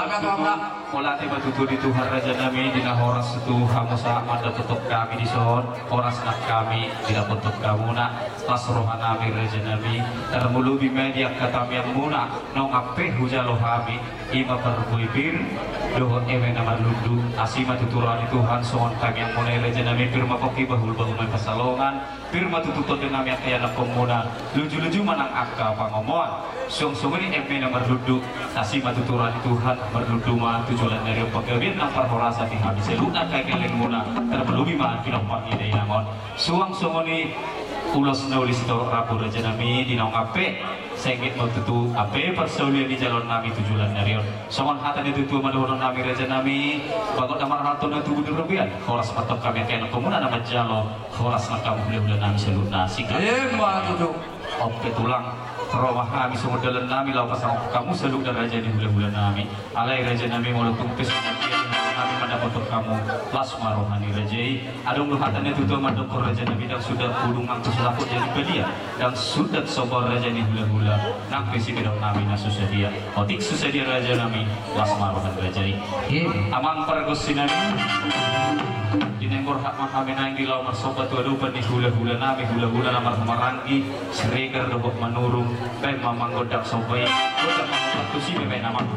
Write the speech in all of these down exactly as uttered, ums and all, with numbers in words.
Mauliate ma tutu di Tuhan raja nami, di na horas tutu hamu sahat mandapothon hami dison, horas nang hami didapothon hamuna, las roha nami raja nami, tarlumobi ma di angka tangiangmuna, naung ampe hujalo hami, i ma parbue pir, dohot eme na marlundu, asi ma tutu roha ni Tuhan, songon tangiangmuna i raja nami, pir ma pongki bahul, bahul ma pansalongan, pir ma tutu tondi nami angka ianakhonmuna, luju-luju ma nang angka pangomoan. Suang songon i eme na marlundu, asi ma tutu roha ni Tuhan, marlundu ma tu joloan ni ari on panggabean nang parhorasan di hami saluhutna angka gellengmuna, tarlumobi ma pinompar ni dainang on. Suang songon i ulos na uli sitorop rambu raja nami, di naung ampe, sengit ma tutu ampe parsaulian ni joloan nami tu joloan ni ari on. Songon hata ni tutu ma dohonon nami raja nami, bagot na marhalto na tubu di robean, horas ma tong hami angka ianakhonmuna na manjalo, horas ma hamu hula-hula nami saluhutna. Singkat. Ima tutu. Onpe tulang, ro ma hami songon dalan nami laho pasangap hamu saluhutna raja ni hula-hula nami. Alai raja nami molo tung pe songon dia nami mandapothon hamu, las ma roha ni raja i. Adong do hata na tutu mandok raja nami, ndang suda pudung angka sosaput jadi balian, ndang suda sombor raja ni hula-hula, nang pe sipedok nami na so sadia. Otik so sadia raja nami, las ma roha ni raja i. Amang pargonsi nami, di na borhat ma hami naeng di laho marsomba tu adopan ni hula-hula nami, hula-hula na marhahamaranggi, Siregar dohot Manurung, baen ma amang gondang somba i, gondang ma amang pargonsi, baen amang.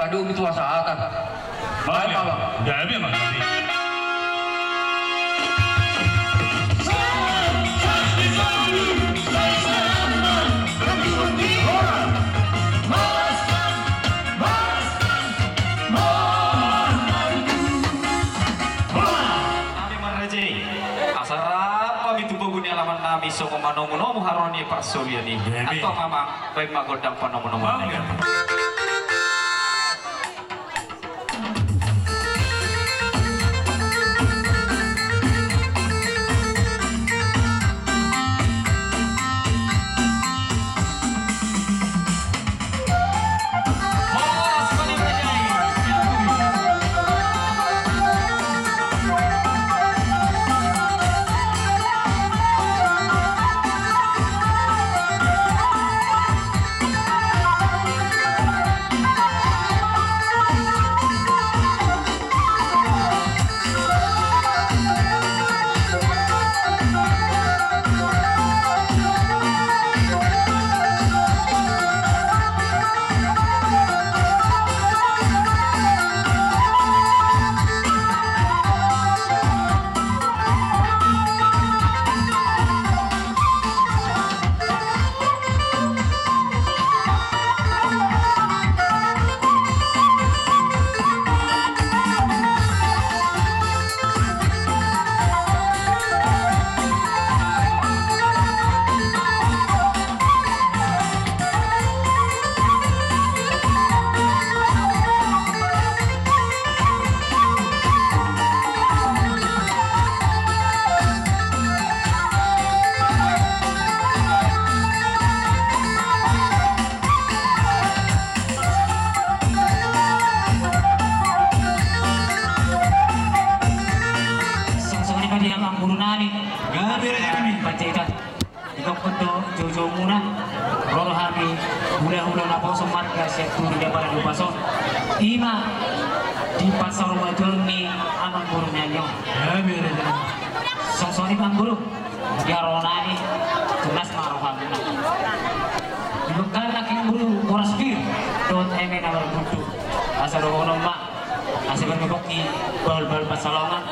Dung tu asa ata. Baik, Bang. Jadi, Bang. Asa rap hami tu pogu ni alaman nami songon manomunomu haroro ni parsaulian i. Antong amang, baen ma gondang panomunomu. Songon i ma di amang guru nami. Gabe raja nami. Panjaitan. Di dokon do joujou muna. Ro do hami hulahula naposo marga sian Turi Dapala di Upas on. I ma di pasaur matua ni amang guru nami on. Gabe raja nami. Songon i ma amang guru. Di haroro nami, tunas ma rohamuna. Di bengkalna amang guru, horas pir dohot eme na margundul. Asa dohonon ma, asa bernubak di bahulbahul pansalongan.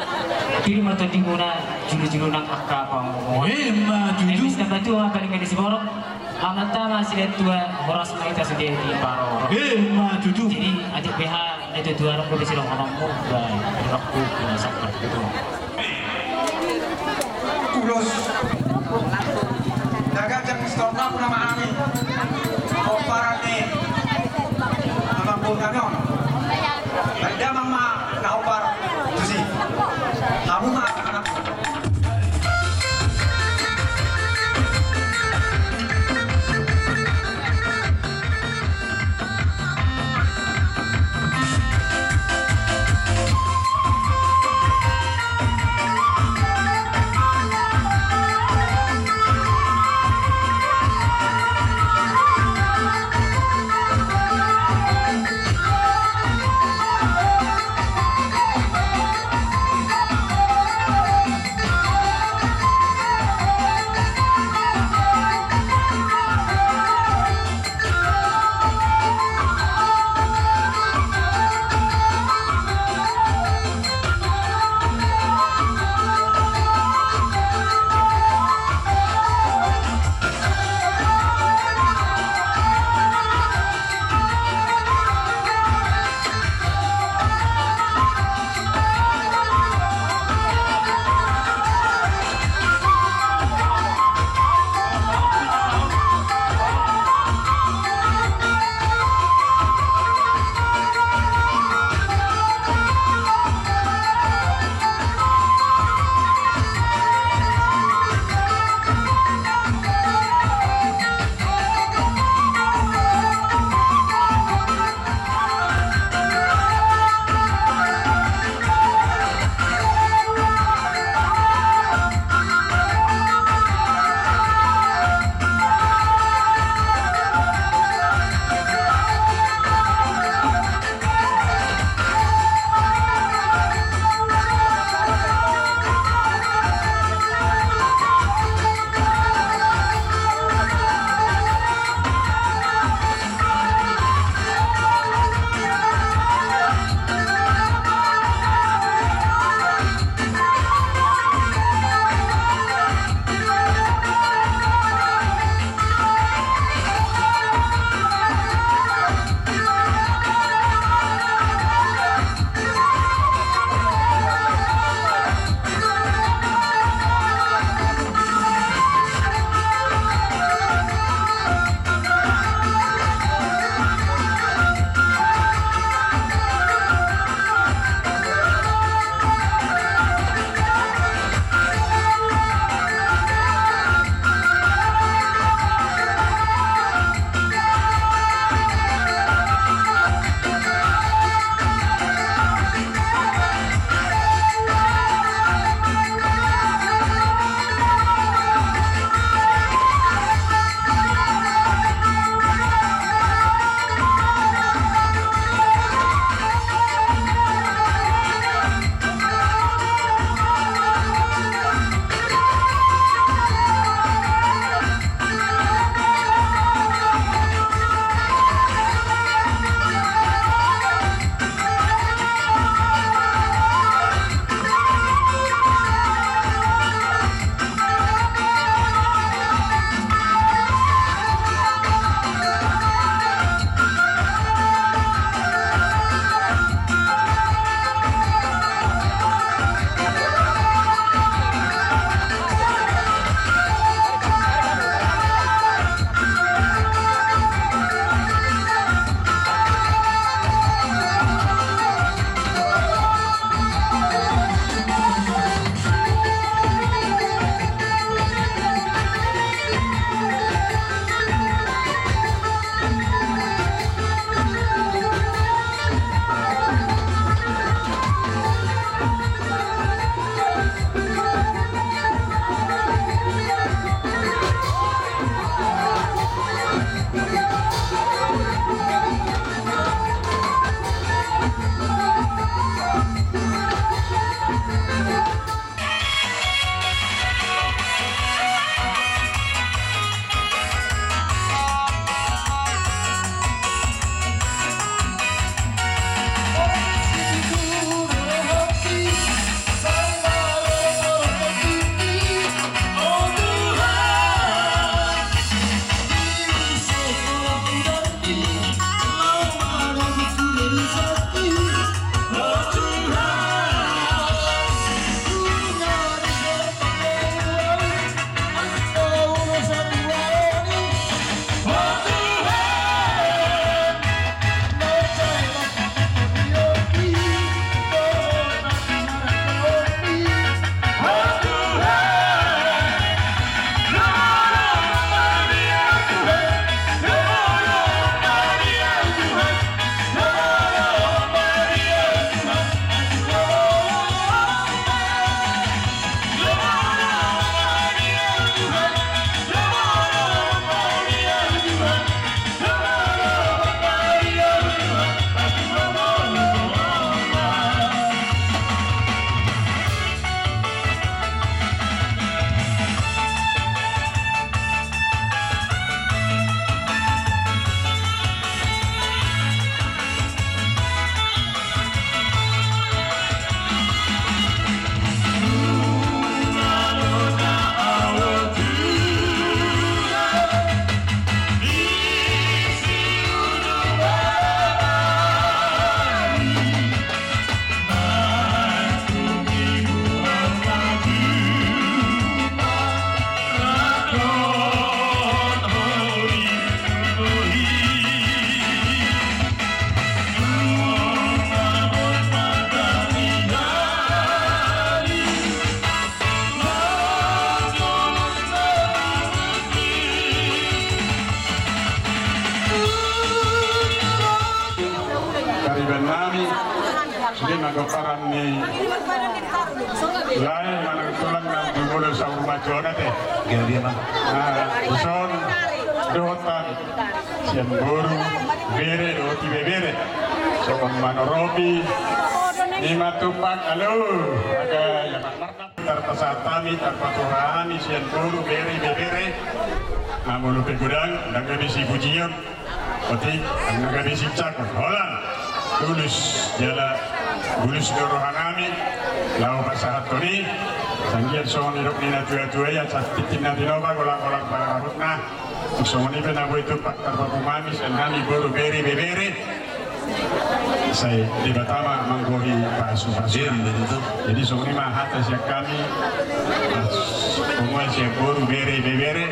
Pir ma tondimuna, julujulu nang angka pangomoan. Emma tutu. Eme sitabatua paling gede siborok. Amanta ma sidatua, horas ma hita sude diparorot. Emma tutu. Jadi, atik beha na tutu arok gede sidohononmu, ba, arok ku, ba, sakar tutu. Ulos. Daga jang istorna puna ma ami. Omparan ni amang boru nami on. Baen damang ma na ompar tusi. Hamu ma anak. Gomparan ni lae manang tulang nang jumolo saur matua na te. Gabe ma. Dison dohot hami sian boru, bere dohot ibebere songon manoropi ni ma tumpak. Alo, maka ia marmarna. Tarpasahat hami, tarpatupa hami sian boru, bere, ibebere. Na molo pe godang, ndang gabe sipujion. Otik, ndang gabe sincakon. Holan. Tulus jala bulus do roha nami laho pasahathon i. Sanggian songon nidok ni natuatua i, aca tintin na tinopa, golang-golang pangarahutna. Songon i pe na boi tumpak tarpatupa hami sian hami boru, bere, ibebere. Sai Debata ma manggohi pasupasu. Jadi songon i ma hata sian hami. Pamua sian boru, bere, ibebere.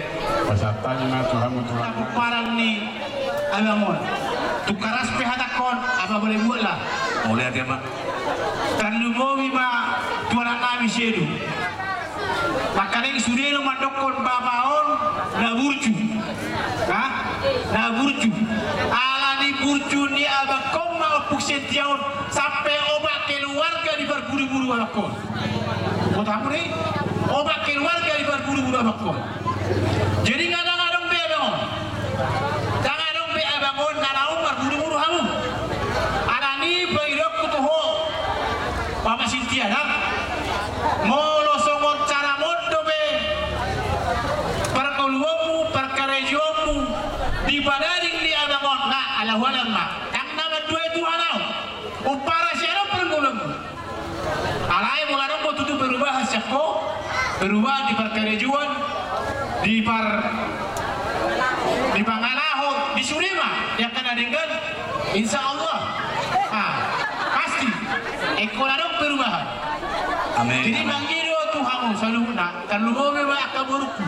Pasahat hami ma tu hamu Tuhan. Pomparan ni abang on. Tung karas pe hatangkon, apa boleh buat lah. Mauliate ma. Tarlumobi ma tu anak nami Sedu. Mangkaning sude do mandokkon bapa on na burju. Ha? Na burju. Ala ni burju ni abangkon ma Ompung Setia on sampe opat keluarga diparburu-buru abangkon. Boto hamu do i? Opat keluarga diparburu-buru abangkon. Jadi nga dang adong be abang on. Dang adong be abang on na naung marburu-buru hamu. Alani i pe didokku tu ho, Mama Sintia, dang. Molo songon caramon dope parngoluonmu, parkarejoanmu dipadaring di abang on, nga ala hualang ma. Dang na mandua i Tuhan au. Umpara sian on parngoluonmu. Alai molo adong do tutu perubahan sian ho, perubahan di parkarejoan, di par, di pangalahon, di sude ma di angka na denggan, insya Allah. Ah, pasti. Ingkon adong perubahan. Amin. Jadi mangido tu hamu saluhutna. Tarlumobi ma angka borungku.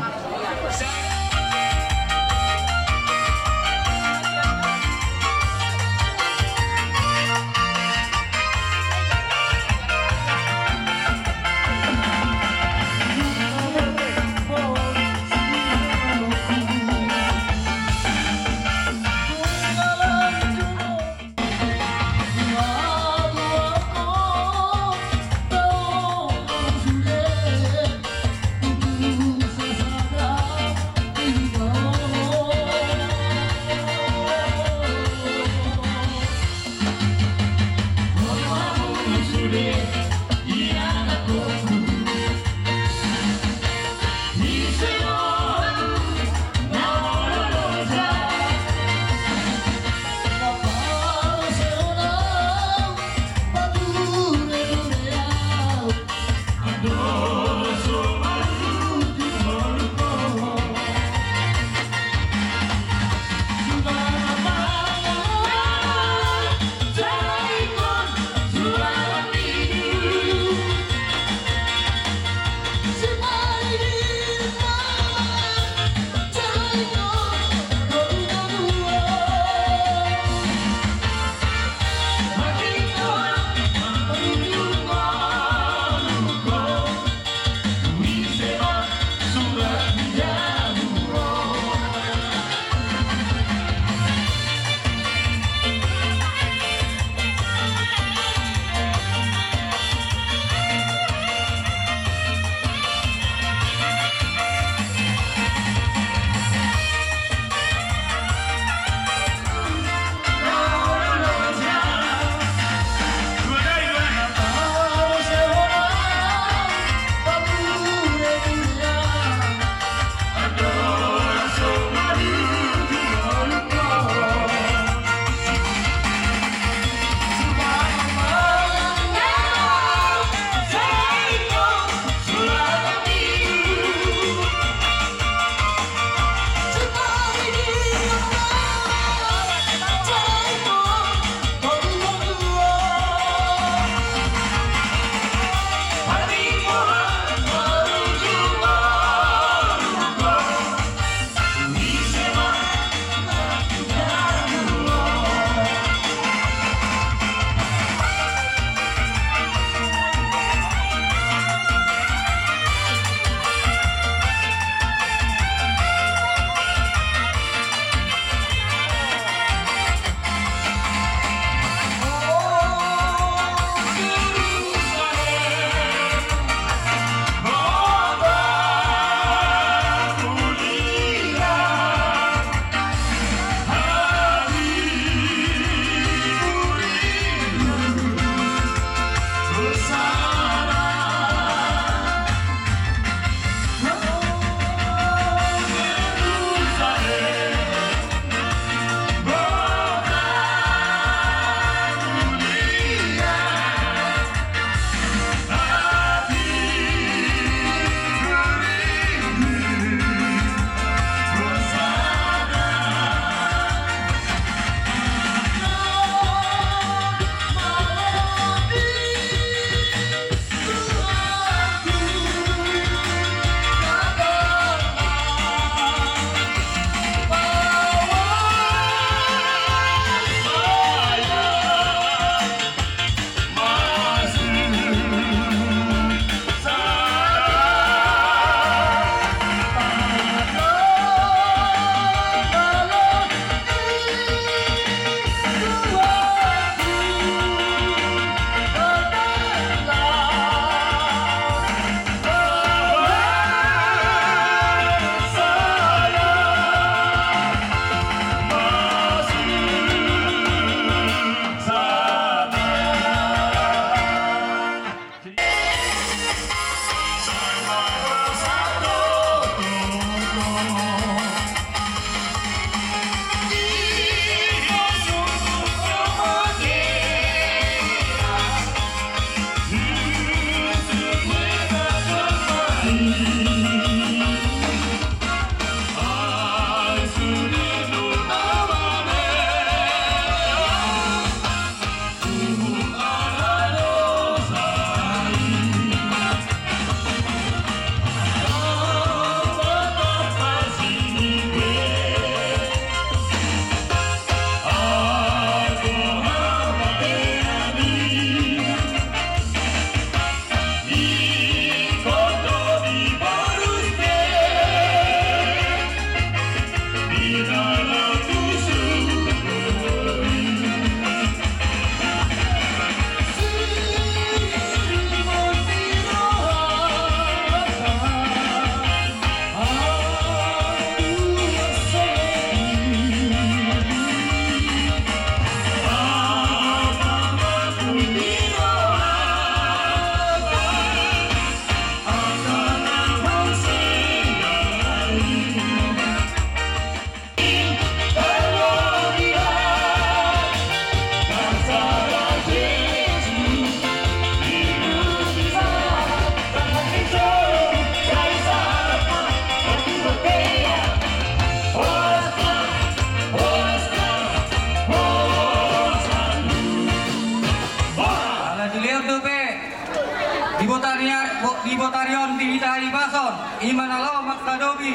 I ma na laho mangkadopi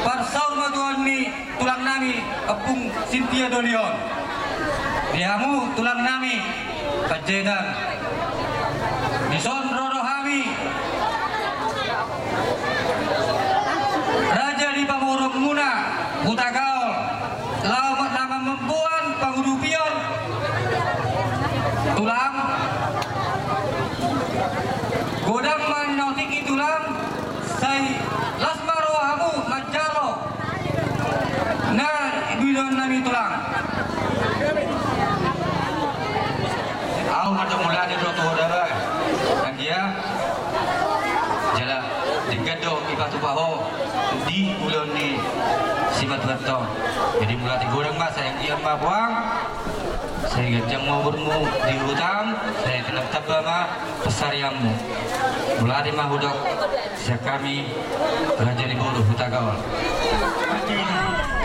parsaurmatuaon ni tulang nami Ompung Sintia Doli on. Di hamu tulang nami Panjaitan, dison ro do hami raja ni pamoruonmuna Hutagaol, laho ma-, na mamboan pangurupion tulang. Godang ma na otik i tulang, sai las ma rohamu manjalo na didoan nami tulang. Ahu mandok mauliate do tu ho daba. Anggia, jala denggan do dipatupa ho di ulaon ni simatuanta on. Jadi mauliate, godang ma, sai anggiat ma puang, sai ganjang ma umurmu di hutam, sai tamba-tamba ma pansarianmu. Mauliate ma hudok sian hami raja ni boru Hutagaol.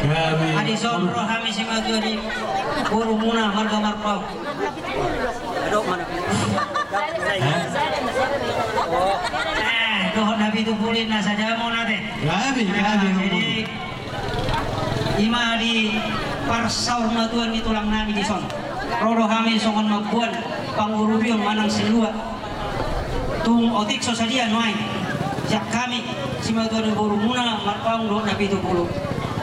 Hami. Adi son ro hami simatua ni borumuna marga Marpaung. Eh, dohot na pitu pulu na sadia ma on ate. Gabe, gabe. Jadi, i ma di parsaurmatuaon ni tulang nami dison. Ro do hami songon mamboan pangurupion manang silua. Tung otik so sadia nuaeng. Sian hami simatua ni borumuna Marpaung dohot na pitu pulu.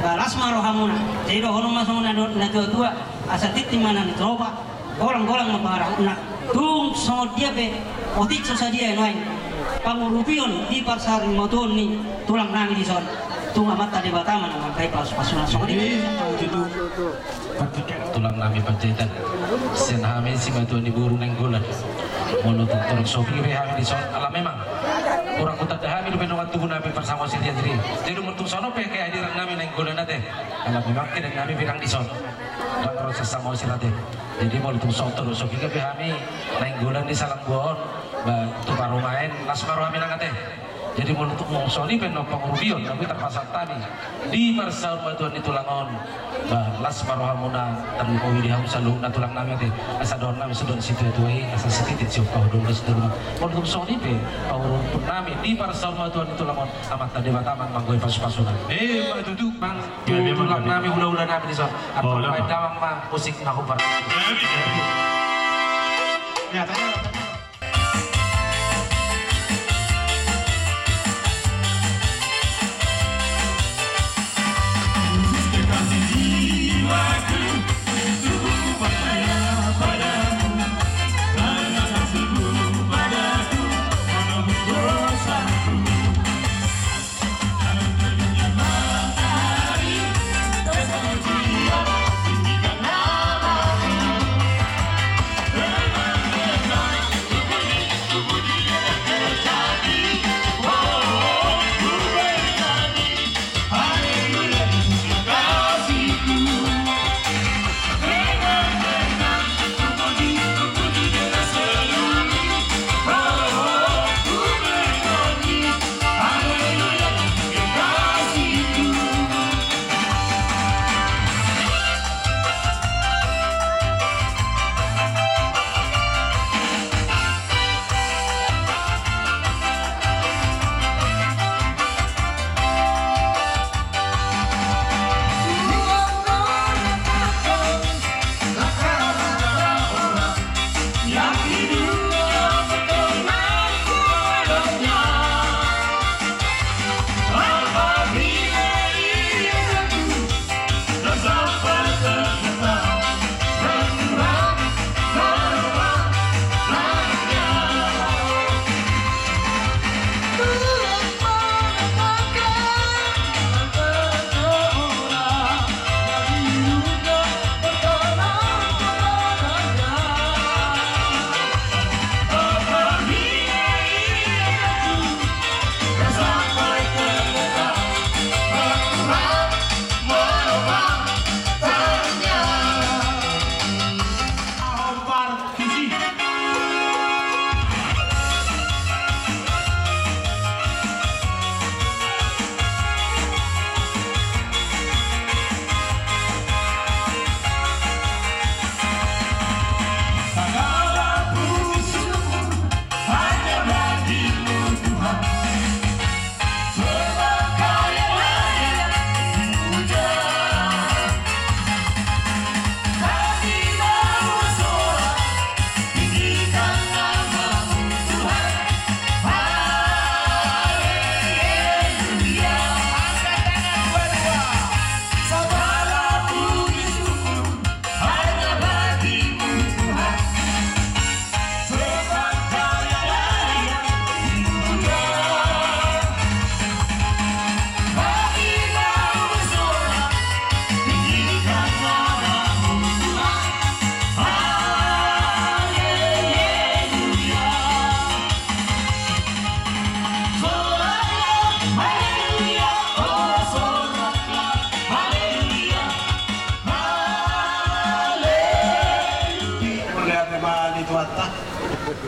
Ba las ma rohamuna. Jadi dohonon ma songon na, na tua-tua. Asa tintin ma na nitolopa. Golang-golang ma pangarahutna. Tung songon dia pe otik so sadia nuaeng pangurupion di parsaurmatuaon ni tulang nami dison. Tung Amanta Debata ma na manggohi pasu-pasuna songon i. Tulang nami Panjaitan, sian hami simatua ni boru Nainggolan. Molo tung torop so piga pe hami dison, ala memang hurang hutanda hami dope nunga tubu nami parsangap sirian siri. Jadi molo tung songon on pe kehadiran nami Nainggolan ate, ala memang kehadiran nami pe nang dison. Ndang ro sasama osir ate. Jadi molo tung so, torop so piga pe hami Nainggolan di Salamboa on, ba, tu parumaen, las ma rohami nang ate. Jadi molo tung songon i pe na pangurupion, tapi tarpasang hami di parsaurmatuaon ni tulang on, ba, las ma rohamuna, tarlumobi di hamu saluhutna tulang nami ate. Asa dohonon nami sude situa-tua i, asa sititik siompa ho dua belas dua. Molo tung songon i pe pangurupion nami di parsaurmatuaon ni tulang on, Amanta Debata ma na manggohi pasu-pasuna. Eh, ma tutu, Bang. Tulang nami, hula-hula nami dison. Antong main damang ma musik na hombar.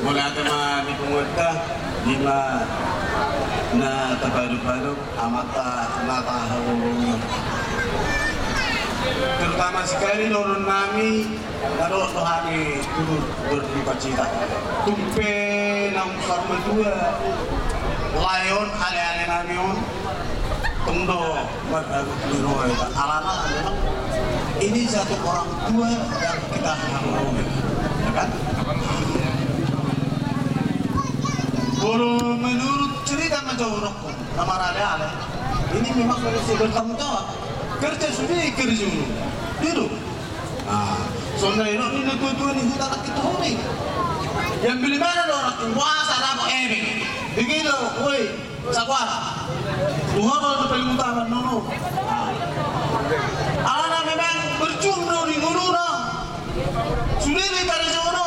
Mauliate ma di punguanta, i ma na tapaduk-paduk amanta na tahaholongi on. Terutama sekali dohonon nami, na dohot do hami turut berdukacita. Tung pe naung saur matua lae on, ale-ale nami on, tung do mardagu ni roha hita. Alana memang ini satu orang tua yang kita harus, ya kan? Kalau menurut cerita ma jolo rohku, na marale-ale, ini memang manusia bertanggung jawab. Kerja sude kerja dulu. Gitu. Nah, songon na nidok ni natua-tua ni huta, anak itu huni. Yang beli mana lo orang tua, sana mau ebe. Begitu, woi. Sakuara. Tuhan do paling utama, nono. Alana memang berjuang do di ngoluna. Sude do i karejo, nono.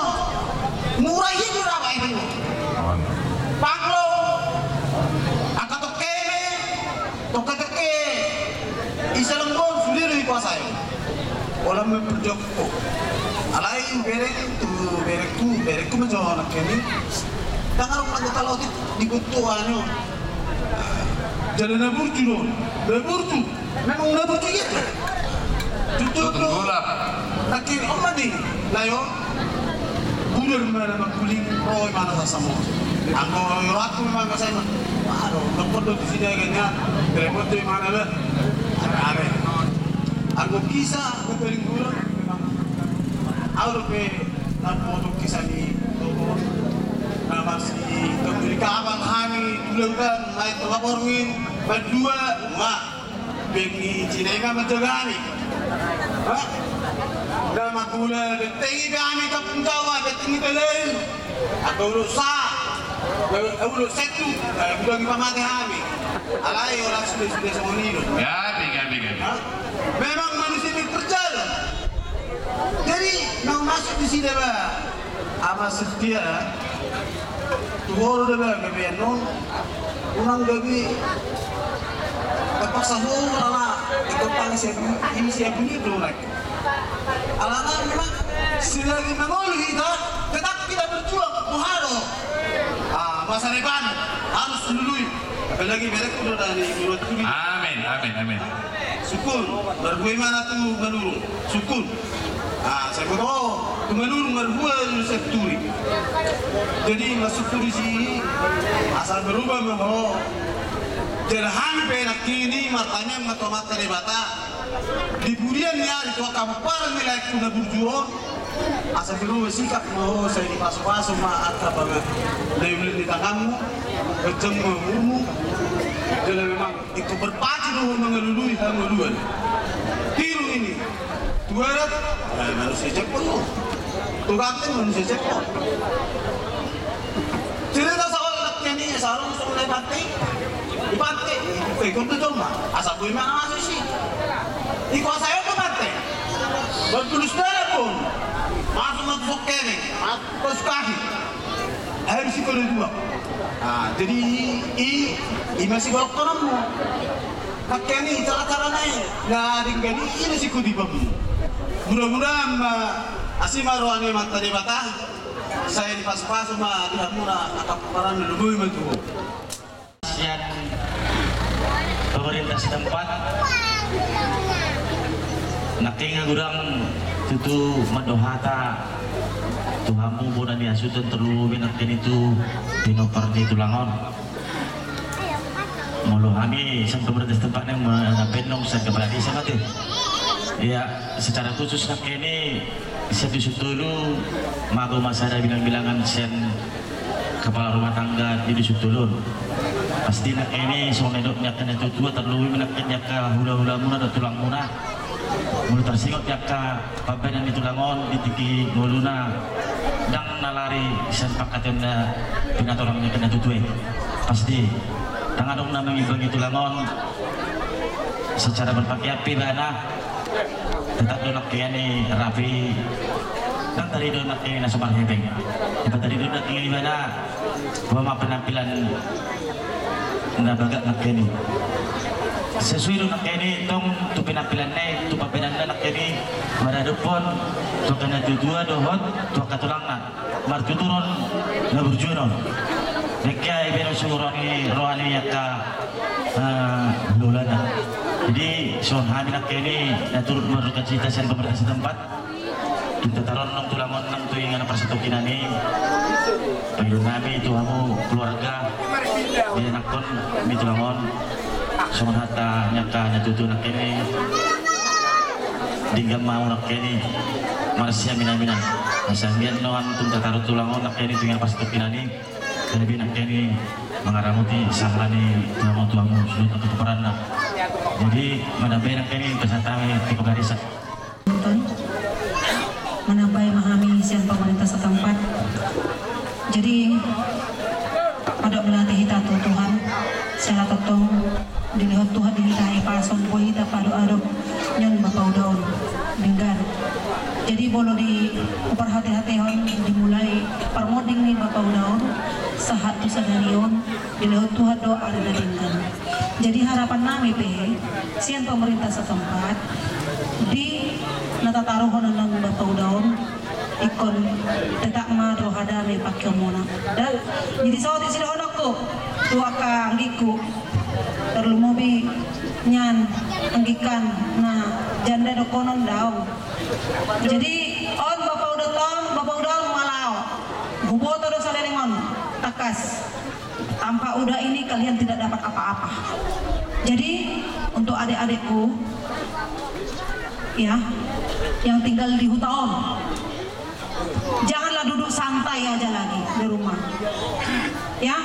Murah i do, apa itu? Panglo. Angka tongka eme. Tongka teke. Isa lembon, sude do i kuasai. Olo memperjuang. Alai bereng tu berengku, berengku ma jo nangkin i. Ndang adong na talo di, di kutu anu. Jadi na burju do. Na burju. Memang na burju i do. Tutu. Tutu. Nangkin on ma di lae on. Budur ma na mangkuling, ro i ma na sasamot. Anggo rohangku memang kasai ma. Aduh, telepon do tu sini aja nya. Telepon tu i ma na be. Are-are. Anggo kisah na paling gurang memang. Au dope na boto kisah ni tokoh. Na masih kembali kapan hami tulang kan, main tengah borngin, berdua, wah. Bengi cinenga menjagani. Hah? Nama kula betengi kami kampung Jawa, betengi belai. Atau urusa. Urusa itu, bukan pamate kami. Alai orang sudah, sudah semuanya. Gabe, gabe, gabe. Hah? Memang manusia ini perjalanan. Jadi, nang masuk di sini, Pak. Ama setia, tu ho do da ba gabean on, unang gabe terpaksa ho, alana ikut tangis ya, ini siap bunyi do naik. Alana memang selagi mangolu hita, tetap kita berjuang, buharo. Ah, masa depan harus lului. Apalagi mereka udah dari luar negeri. Amin, amin, amin. Sungkun, marhua ma na tu Manurung. Sungkun. Ah, sai boto tu Manurung marhua di Senturi. Jadi, masuk tu disi, asa berubah ma ho. Jadi, hami pe nangkin i martangiang ma tu Amanta Debata. Di pudian ni ari tu angka pomparan ni laengku na burju on. Asa berubah sikap ma ho, sai dipasu-pasu ma angka pangan. Na iulin di tanganmu, kencang ma umurmu. Jadi, memang Ingkon berpacu do ho mangalului hangoluan. Tiru ini. Tu adat, eh, manusia cepot ho. Tu ganteng manusia cepot. Cerita soal nangkin i, sarung soal di pantai. Di pantai. Eh, kau tu cuma. Asa boi mana masuk isi. Ikuasai ho tu pantai. Berpulus dalam pun. Masuk, masuk kene. Masuk ke Sukabumi. Air si kode dua. Ah, jadi i, i, i masih golok kono mu. Pakai ni cara-cara nai. Nah, dengan i, ini si kode babu. Mudah-mudahan ma, asi ma roha ni Amanta Debata. Sai dipasu-pasu ma di hamuna, angka pomparan na lului ma tu ho. Sian pemerintah setempat. Nangkin nga godang tutu mandok hata tu hamu bona ni hasuhuton, terlebih nangkin i tu pinompar ni tulang on. Molo hami sian pemerintah setempat nang ma-, na baen nang sian kepala desa mate. Iya, secara khusus nangkin i sian Dusun Tolu, mago ma sada bilang-bilangan sian kepala rumah tangga di Dusun Tolu on. Pasti nangkin i songon na nidok ni angka na tua-tua, terlebih nangkin i angka hula-hulamuna dohot tulangmuna. Molo tarsingot i angka pambaenan ni tulang on di tingki ngoluna, ndang na lari sian pangkataion na pinatorang ni angka na tua-tua i. Pasti ndang adong na mangimbangi tulang on secara berpakaian pe ibana. Tetap do nangkin i rapi. Ndang tadi do nangkin i na so marhepeng. Tetap tadi do nangkin i ibana. Boha ma penampilan na bagak nangkin i. Sesuai do nangkin i tong tu penampilanna i, tu pambaenanna nangkin i. Maradophon tu angka natuatua dohot tu angka tulangna, martuturon na burju on. Dengke ai baen on suhur ni roha ni angka, eh, hulahulana. Jadi songon hami nangkin i na turut mardukacita sian pemerintah setempat. Di tataron nang tulang on nang tu inganan parsatongkinan i. Paidoan nami tu hamu keluarga, di anakkon ni tulang on. Songon hata ni angka natuatua nangkin i. Denggan ma hamu nangkin i marsiaminaminan. Asa anggiat nuaeng tung tataru tulang on nangkin i tu inganan parsatongkinan i. Gabe nangkin i mangaramoti sahali ni tulang on tu hamu suhut angka pomparanna. Jadi manambai nangkin i pasahat hami tu Kepala Desa. Manambai ma hami sian pemerintah setempat. Jadi, adong ma hata hita tu Tuhan, siala tongtong dilehon Tuhan di hita hahipason, boi hita padopadoi nian bapa uda on. Denggan. Jadi molo di, huparhatehatehon dimulai parmonding ni bapa uda on sahat tu sadari on, dilehon Tuhan do ari na denggan. Jadi harapan nami pe sian pemerintah setempat, di na tataruhon nang bapa uda on, ingkon tetap ma roha dame pangkeumona. Da, jadi saotik sidohononku tu angka anggingku, tarlumobi nian anggingkan na janda dohonon daong. Jadi on bapa uda on, bapa uda on, molo huboto do saleleng on, tangkas. Tanpa uda ini kalian tidak dapat apa-apa. Jadi, untuk adik-adikku, ya, yang tinggal di huta on, janganlah duduk santai aja lagi di rumah. Ya,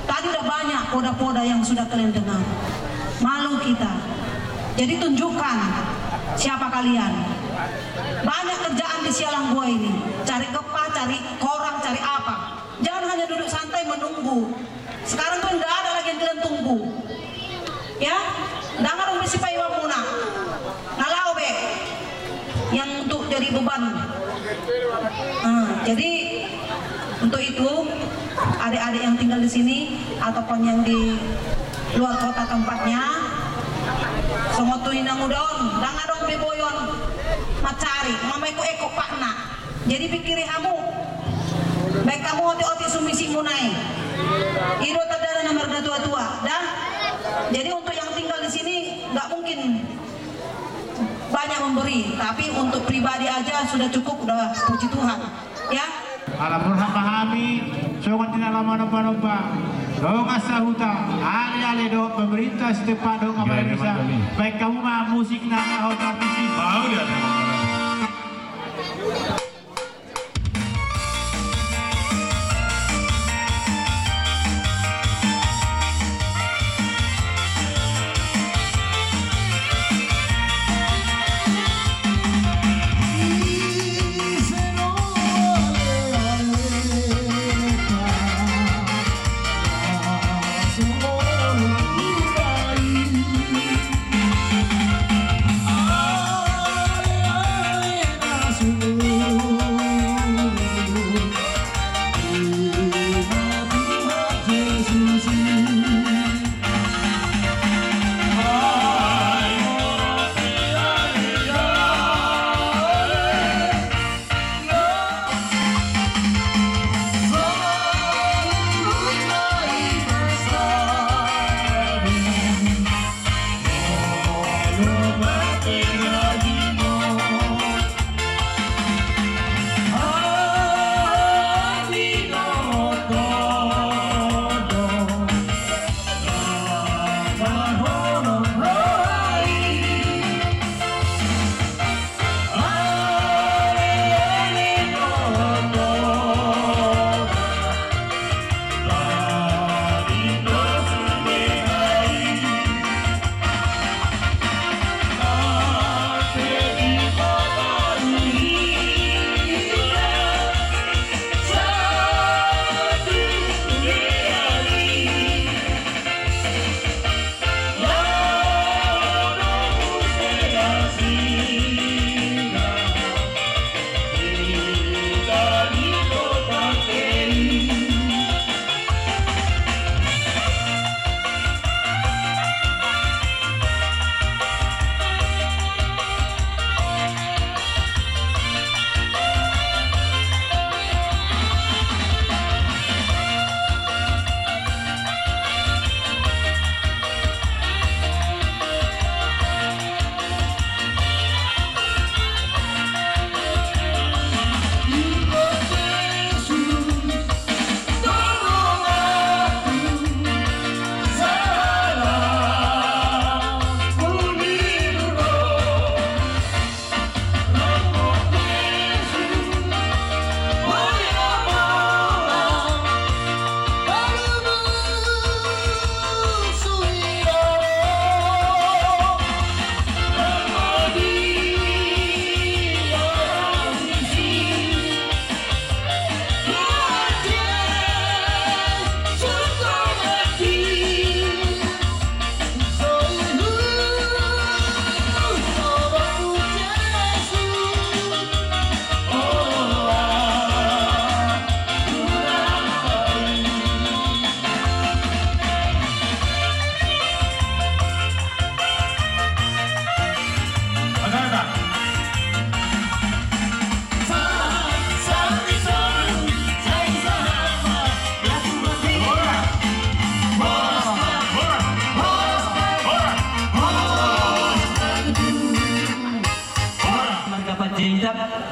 tadi udah banyak poda-poda yang sudah kalian dengar. Malu kita. Jadi tunjukkan siapa kalian. Banyak kerjaan di Sialang Gua ini. Cari gempah, cari korang, cari apa. Jangan hanya duduk santai menunggu. Sekarang tuh nggak ada lagi yang kalian tunggu. Ya, ndang adong be sipaimaonmuna. Nga laho be yang untuk jadi beban. Nah, jadi untuk itu, adik-adik yang tinggal di sini ataupun yang di luar kota tempatnya, songon tu inang uda on, ndang adong be boi on mancari, mamaekon-ekon patna. Jadi pikiri hamu, baen hamu otik-otik sumisimuna i. I do tandana na marnatuatua, da? Jadi untuk yang tinggal di sini nggak mungkin banyak memberi, tapi untuk pribadi aja sudah cukup, udah puji Tuhan, ya. Ala murhak ma hami, songon di na laho manomba-nomba, dongan sahuta, ale-ale dohot pemerintah setempat dohot Kepala Desa, baen hamu ma musik na laho partisip. Mau dia.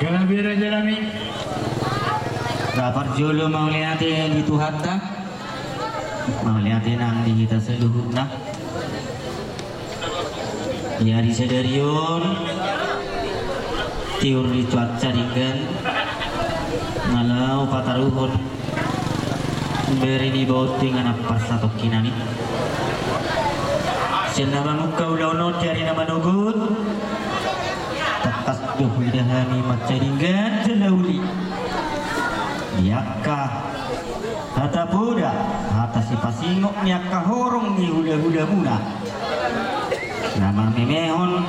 Gabe raja nami. Ra parjolo mauliate di Tuhanta. Mauliate nang di hita saluhutna. Ia di sadari on, tiur ni cuaca denggan, na laho pataruhon bere ni baoa tu inganan parsatongkinan i. Sian na mamungka ulaon on di ari na manogot, tangkas do huida hami mansai denggan jala uli di angka hata poda, hata sipasingot ni angka horong ni hulahulamuna. Na marmemehon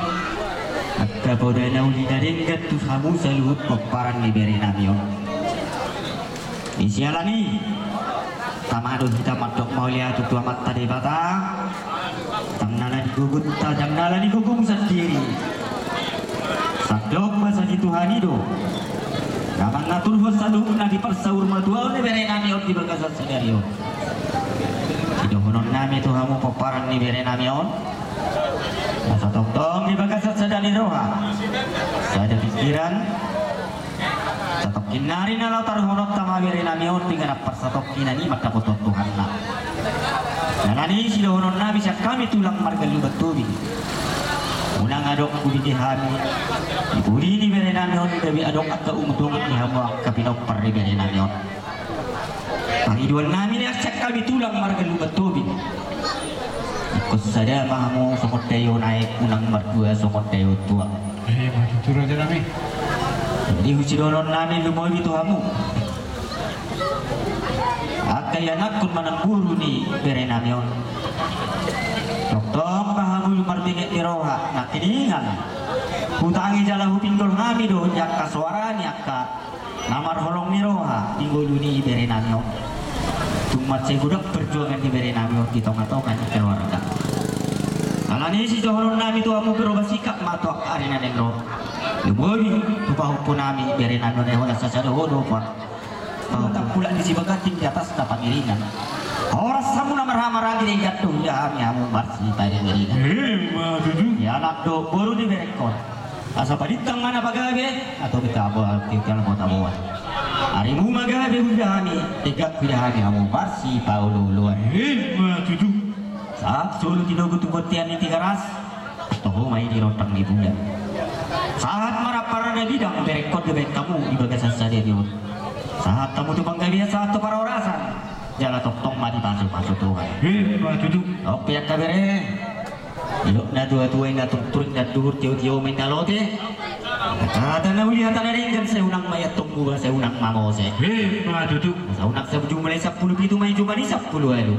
angka poda na uli na denggan tu hamu saluhut pomparan ni bere nami on. Di siala ni i, tama do hita mandok mauliate tu Amanta Debata. Ndang na ala ni gogonta, ndang na ala ni gogomu sandiri. Sandok basa ni Tuhan i do na mangaturhon saluhutna di parsaurmatuaon ni bere nami on di bagasan sadari on. Sidohonon nami tu hamu pomparan ni bere nami on, asa tongtong di bagasan sada ni roha, sada pikiran, satongkin nari na laho taruhononta ma bere nami on tu inganan parsatongkinan i mandapothon Tuhanna. Alani i sidohonon nami sian hami tulang marga Lumban Tobing, unang adong hubege hami di pudi ni bere nami on gabe adong angka umdongan ni hamu angka pinompar ni bere nami on. Pangidoan nami nian sian hami tulang marga Lumban Tobing, ingkon sada ma hamu songon daion aek, unang mardua songon daion tuak. Ima tutu raja nami. Jadi sidohonon nami lumobi tu hamu angka ianakkon manang boru ni bere nami on. Tongtong ma hamu marbinget ni roha, nangkiningan hutangi jala hupinggol hami do di angka soara ni angka na marholong ni roha di ngolu ni bere nami on. Tung mansai godang perjuangan ni bere nami on di tongatonga ni keluarga. Alani i sidohonon nami tu hamu, berubah sikap ma tu angka ari na naeng ro. Lumobi tu pahompu nami bere nami on, holan sasada ho do pa. Pahompu, pulak ni Sibaganting di atasna pangiringan. Horas hamu na marhahamaranggi, denggan do huida hami hamu marsipangiringan. Ima tutu. Ianakkon dohot boru ni berengkon, asa padintang ma na pagabe, atau kita aboan, kita aboan. Arimu ma gabe huida hami, denggan huida hami hamu marsipaolooloan. Ima tutu. Sahat solu tinogu tu bontean ni Tigaras, toho ma i di rondang ni bulan. Sahat ma rap parada bidang berengkon, dibahen hamu di bagasan sadari on. Sahat hamu tu panggabean, sahat tu parhorasan, jala tongtong ma dipasupasu Tuhan. Ima tutu. Oke angka bere. Didok natuatua, inna turikturik na duhur, tiotio ma inna lote. Hata na uli hata na denggan, sai unang ma i antong muba, sai unang ma mose. Ima tutu. Sai unang, sai jumadi sampulu pitu ma i jumadi sampulu ualu.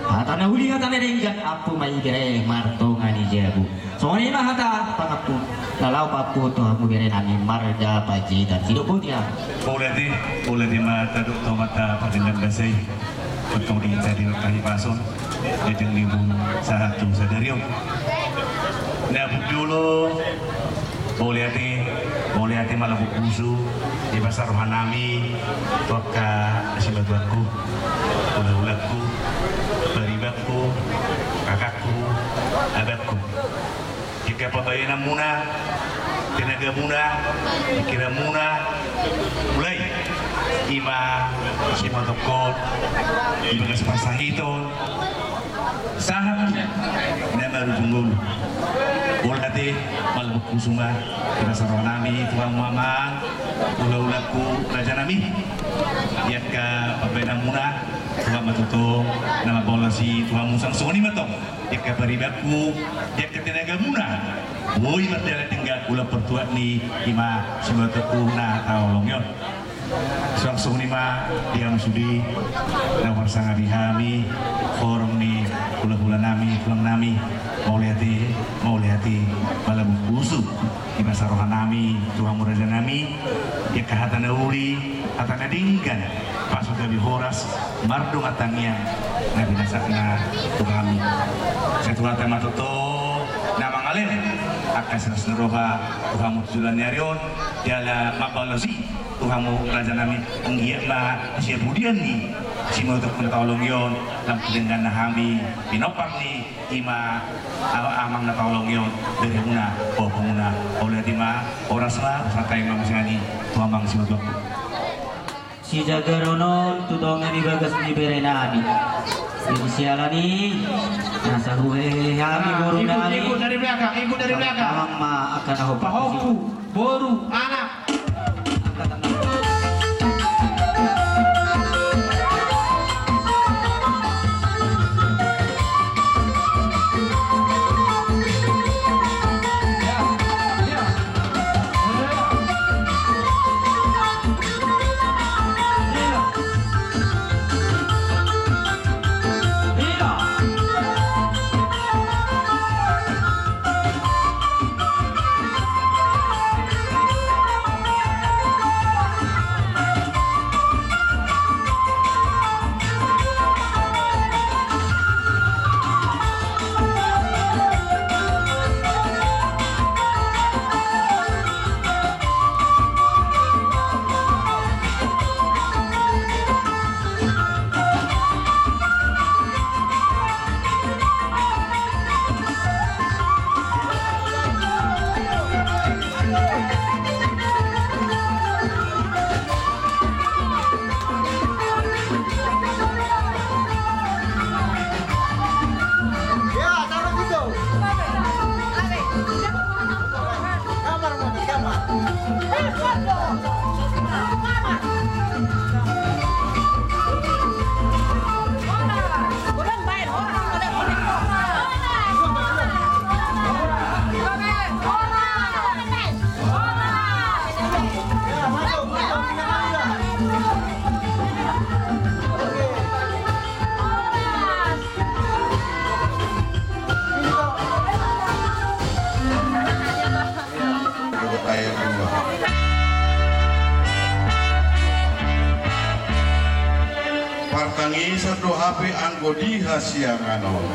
Hata na uli hata na denggan, ampu ma i bere martonga ni jabu. Songon i ma hata pangampu na laho paampu tu hamu bere nami marga Panjaitan. Sidok boti ma. Mauliate, mauliate ma tadok tu Amanta pardenggan basa i. Tongtong di hita di hahipason, di tingki on sahat tu sadari on. Na parjolo, mauliate, mauliate malambok pusu di bagasan roha nami tu angka simatuangku, hulahulangku, paribanku, kakakku, abangku. Di angka pambahenanmuna, tenagamuna, pikiranmuna, mulai i ma simatongkon, di bagas parsahiton, sahat tu na marujung ngolu. Mauliate malambok pusu ma di bagasan roha nami tu hamu amang, hulahulangku, raja nami. Di angka pambahenanmuna, Tuhan ma tongtong na mambahen asi tu hamu, suang songon i ma tong di angka paribanku, di angka tenagamuna. Boi mardalan denggan ulaon partuat ni i ma simatuangku na taolongi on. Suang songon i ma di hamu sude na marsangapi hami, horong ni hulahula nami, tulang nami. Mauliate, mauliate malambok pusu di bagasan roha nami tu hamu raja nami. Di angka hata na uli, hata na denggan, pasu gabe horas, mardongan tangiang na pinasahna tu hami. Sai tu hata ma tongtong na mangalehon angka silas ni roha tu hamu tu joloan ni ari on, jala mambahen asi tu hamu raja nami, anggiat ma sian pudian ni simatuangku na taolongi on, lam tu dengganna hami pinompar ni i ma a-, amang na taolongi on, beremuna, pahompumuna. Mauliate ma, horas Sera, satai ma muse ni tu amang si Udo. Sijagaron on tu tonga ni bagas ni bere nami. Jadi siala ni na sahuhehe hami boru nami. Ikut dari belakang, ikut dari belakang. Amang ma angka na hombar. Pahompu, boru, anak. Partangisan do hape anggo di hasiangan on.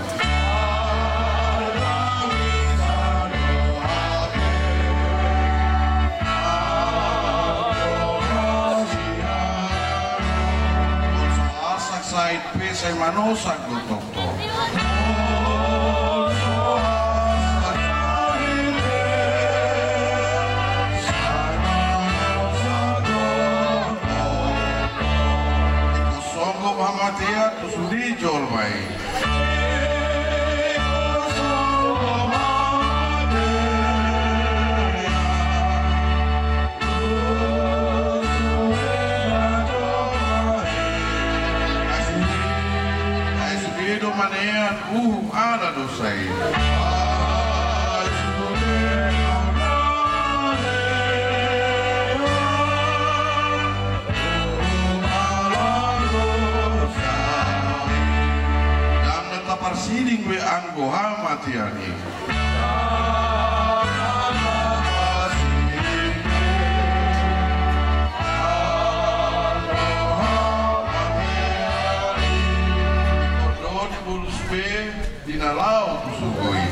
Sai pe sai manosak do tongtong. Songgop hamatean tu sude jolma i. Ai sude do manean uhum ala dosa i. Dang na taparsiding be anggo hamatean i. Di na laho tu surgo i.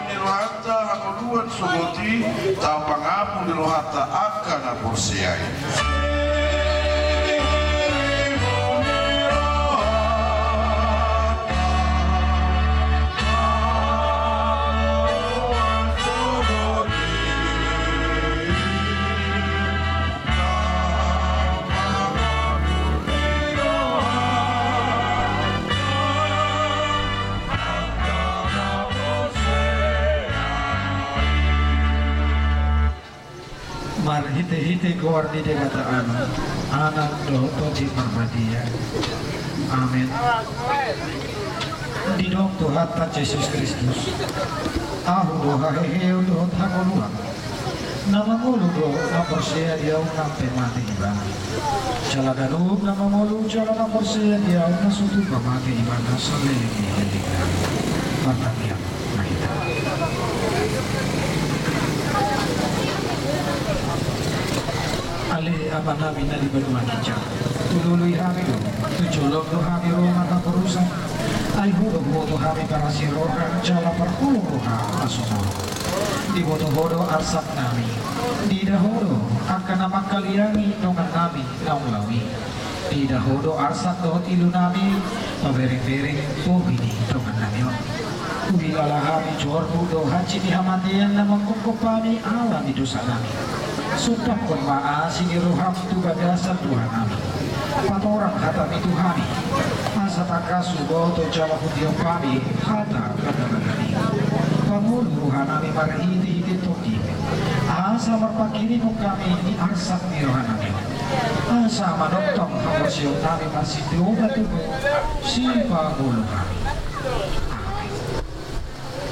Ni rohanta hangoluan sogot i, taho pangapul di rohanta angka na porsea i. Marhitehite goar ni Debata Ama, Anak dohot Tondi Parbadia. Amen. Didok Tuhanta Jesus Kristus, Ahu do haheheon dohot hangoluan. Na mangolu do na porsea di Ahu nang pe mate ibana. Jala ganup na mangolu jala na porsea di Ahu na so tupa mate ibana saleleng ni lelengna. Martangiang ma hita. Ale Amanami na di banua ginjang, tulului hami do, tu jolom do hami ro marhaporusan. Ai Ho do huboto hami parasi roha jala parpulung roha na sumurung. Diboto Ho do arsaknami. Diida Ho do angka na mangkaliangi dongannami naung laho i. Diida Ho do arsak dohot ilu nami, pabereng-bereng bohi ni dongan nami on. Huhilala hami jorbu do hansit ni hamatean na manggokhon hami ala ni dosa nami. Sumpakhon ma asi ni roham tu bagasan roha nami. Patorang hatami tu hami, asa tangkas huboto jala hutihop hami hata na binahen i. Pangolu roha nami marhite-hite Tondim, asa marpanghirimon hami di arsak ni roha nami on. Asa manongtong haporseaon nami marsidohot tu Ho, Sipangolu hami.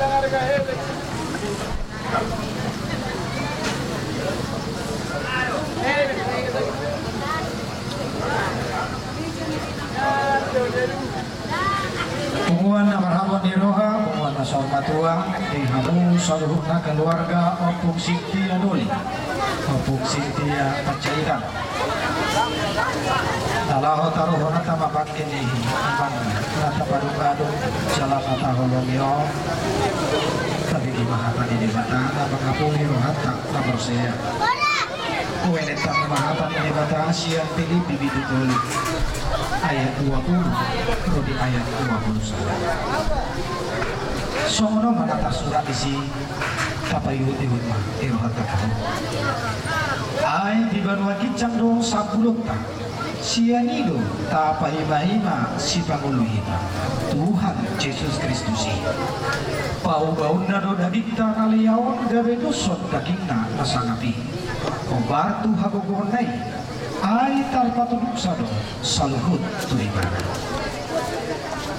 Amen. Punguan na marhabot ni roha, punguan na saur matua, di hamu saluhutna keluarga Ompung Sintia Doli, Ompung Sintia Panjaitan. Na laho taruhon hata ma bangke ni amang na tapadung-adung jala na taholongi on. Tabege ma hata ni Debata na mangapuli rohanta na porsea. Huelek hata ma hata ni Debata sian Pilipi bindu tolu ayat dua puluh ro di ayat dua puluh sada. Songon on ma na tarsurat disi, tapaihut-ihut ma di rohanta. Ai di banua ginjang do sambulonta, sian i do tapaima-ima Sipangolu hita, Tuhan Jesus Kristus i. Paubaonna do dagingta na liaon gabe tuson dagingna na sangap i. Hombar tu hagogoonna i, ai tarpatuduhsa do saluhut tu ibana.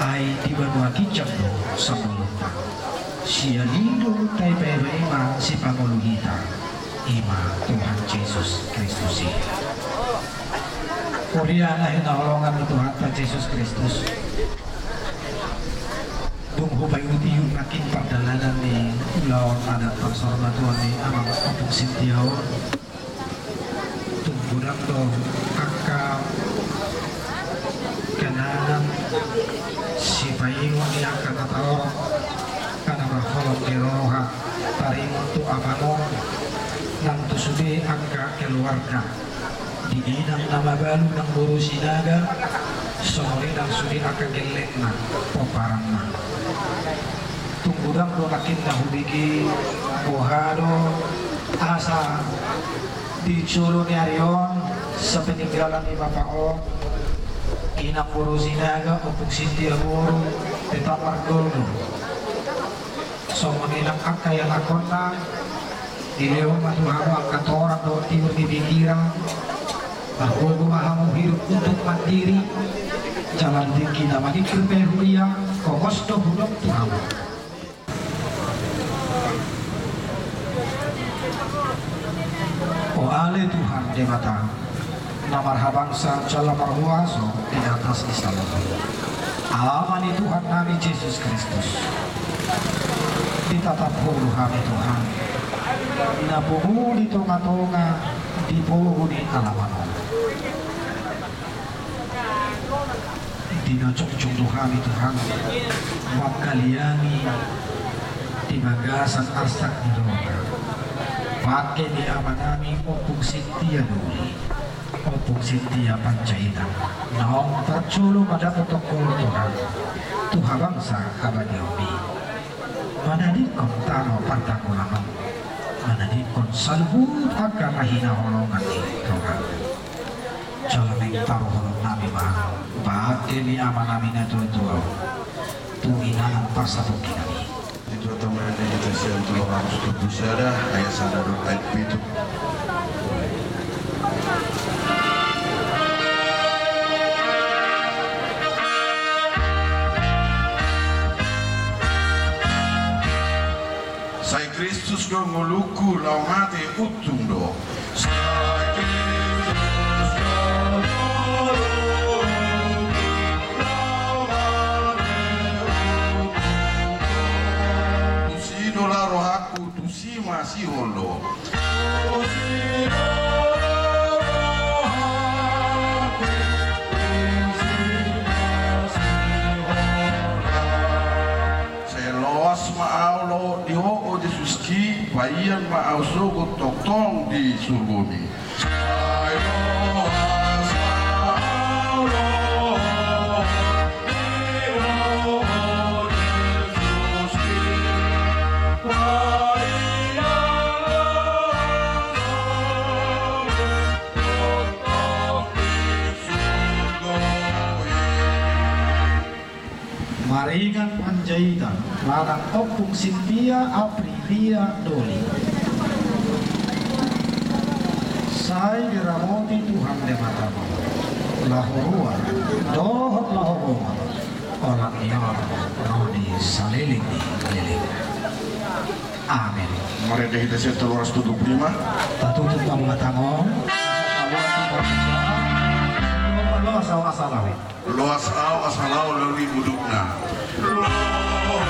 Ai di banua ginjang do sambulonta, sian i do tapaima-ima Sipangolu hita, i ma Tuhan Jesus Kristus i. Huria na hinaholongan ni Tuhanta Jesus Kristus, dung hupaihut-ihut nangkin pardalanan ni ulaon adat parsaurmatuaon ni amang Ompung Sintia on, tung godang do angka kenangan sipaingot ni angka na taolong, angka na marholong di roha, taringot tu amang on, nang tu sude angka keluarga, di inang na mabalu nang boru Sinaga, songon i nang sude angka gellengna, pomparanna. Tung godang do nangkin na hubege, boha do asa di jolo ni ari on, sapeninggalan ni bapa on, inang boru Sinaga, Ompung Sintia boru, tetap margogo. Songon i nang angka ianakhonna, dilehon ma tu hamu angka torang dohot tiur ni pikiran, margogo ma hamu hidup untuk mandiri, jala di tingki na maningkir pe huria, pongos do hudok tu hamu. O ale Tuhan Debata, na marhabangsa jala marhuaso di atas ni saluhut, Ama ni Tuhan nami Jesus Kristus, ditatap Ho do hami Tuhan, na pungu di tonga-tonga di pogu ni alaman on. Di na jongjong do hami Tuhan, manghaliangi di bagasan arsak ni roha, bangke ni ama nami Ompung Sintia Doli, Ompung Sintia Panjaitan, naung parjolo mandapothon holong Tuhan tu habangsa habadiaon i, manadingkon tano partanggulaman, manadingkon saluhut angka na hinaholongan ni roha. Jala naeng taruhon nami ma bangke ni ama nami na tua-tua on tu inganan parsapungki nami. Itu teman yang kita siap dulu harus tubuh sada, ayat sada dohot ayat pitu. Sai Kristus do ngolungku, laho mate untung do. Sai Kristus do ngolungku, laho mate untung do. Tusi do laho rohangku, tusi ma sihol do. Tusi do laho rohangku, tusi ma sihol do. Sai loas ma ahu ro di Ho, o Jesuski, paihut ma ahu sogot tongtong di surgomi. Sai loas ma ahu Ringan Panjaitan manang Ompung Sintia Aprilia Doli. Sai diramoti Tuhan Debata ma laho ruar dohot laho bongot, holan ni on ro di saleleng ni leleng. Amin. Marende hita sian tolu ratus tujuh puluh lima. Tatutup ma mata on. Loas ahu asa lao. Loas ahu asa lao lului budukna. Loas ahu.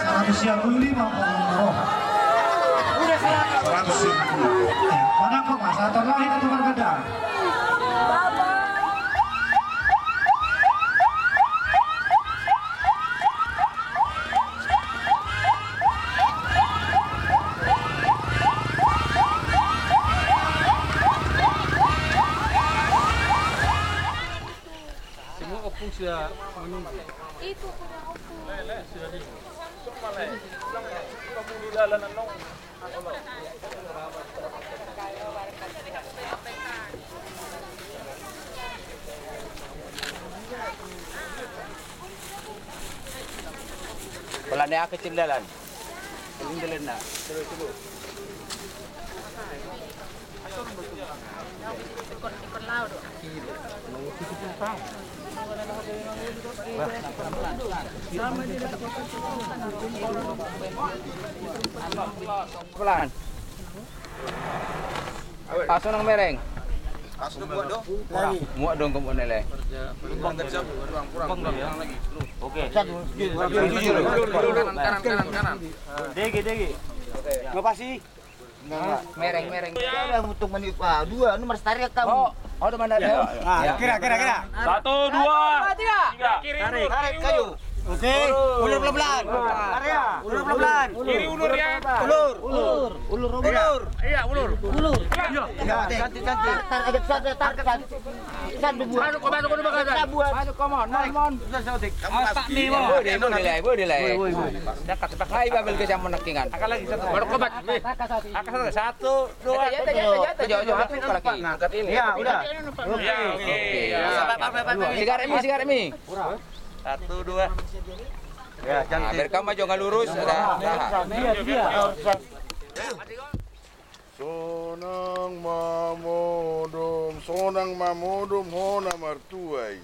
Seratus sia puluh lima, Pak Gubernur. Seratus sia puluh lima. Eh, mana kau, Mas? Atau lahir atau bergedar? Semua ompung sudah menunggu. Itu punya ompung. Sudah di. Pola ni aha kecil dalan. Ini dalan na. Terus dulu. Pelan. Aso nang mereng. Muat dong kamu nele. Oke. Kanan, kanan, kanan, kanan. Dege, dege. Oke. Ngapasi? Mereng, mereng. Ada untuk meni-, ah, dua, nu marstarik kamu. Oh, oh, teman dari. Ah, kira, kira, kira. Satu, dua, tiga. Tarik, tarik, kayu. Oke, ulur pelan-pelan. Area. Ulur pelan-pelan. Kiri ulur ya. Ulur. Ulur. Ulur. Iya, ulur. Ulur. Iya. Cantik, cantik. Tar, tar, agak cantik, tar, cantik. Masuk, masuk, masuk, masuk. Masuk, come on, come on. Otak nih, mau. Boleh, boleh, boleh. Dekat, dekat. Hai, Babel, ke zaman nekingan. Baru kobat. Satu, dua, tiga. Angkat ini. Ya, udah. Oke. Sigar mi, sigar mi. Satu, dua. Ya, cantik. Berkama juga lurus, ada. Dia, dia. Sonang ma modom, sonang ma modom, hona martuai.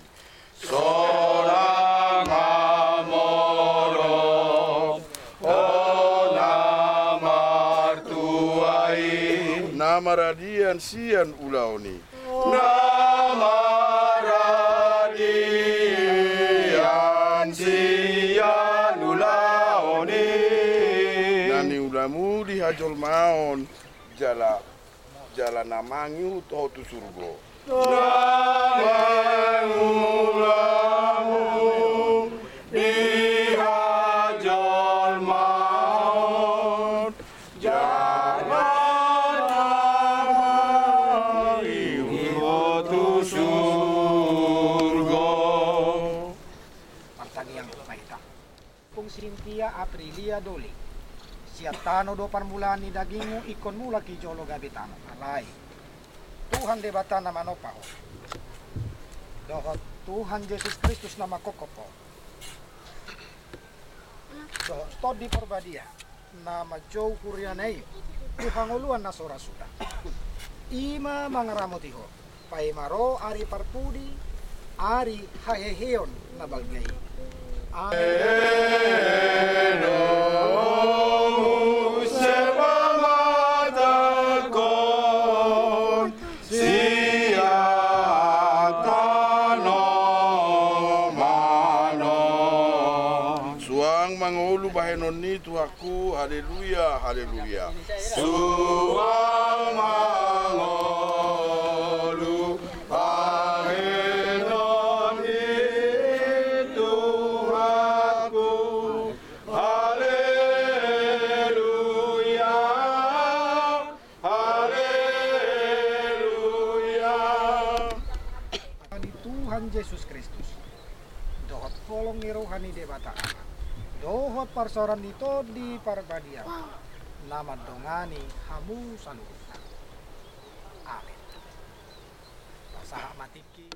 Sonang ma modom, hona martuai. Na maradian sian ulaon i. Na maradian sian ulaon i. Na niulamu di hajolmaon. Jala, jala na mangihut ho tu surgo. Na mangulamu di hajolmaon, jala na mangihut ho tu surgo. Partangiang ma hita. Ompung Sintia Aprilia Doli. Sian tano do parmulaan ni dagingmu, ingkon mulak i jolo gabe tano. Alai Tuhan Debata na manompa ho dohot Tuhan Jesus Kristus na mangkophop Ho dohot Tondi Parbadia na manjou huriana i tu hangoluan na so ra suda, i ma mangaramoti ho paima ro ari parpudi, ari haheheon na balga i. Amen. Muse pamatangkon sian tanoman on. Suang mangolu bahenon ni Tuhanku, haleluya, haleluya. Suang mangolu bahenon ni Tuhanku, haleluya. Haleluya. Di Tuhan Jesus Kristus, dohot holong ni roha ni Debata Ama, dohot parsaoran ni Tondi Parbadia, na mandongani hamu saluhutna. Amen. Pasahat ma tingki.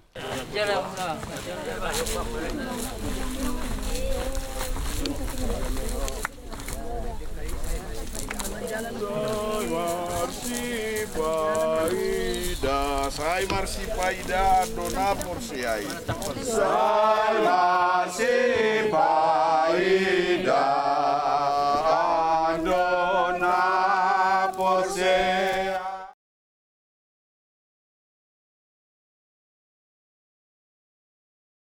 Sai marsipaidaan do na porsea i. Sai marsipaidaan.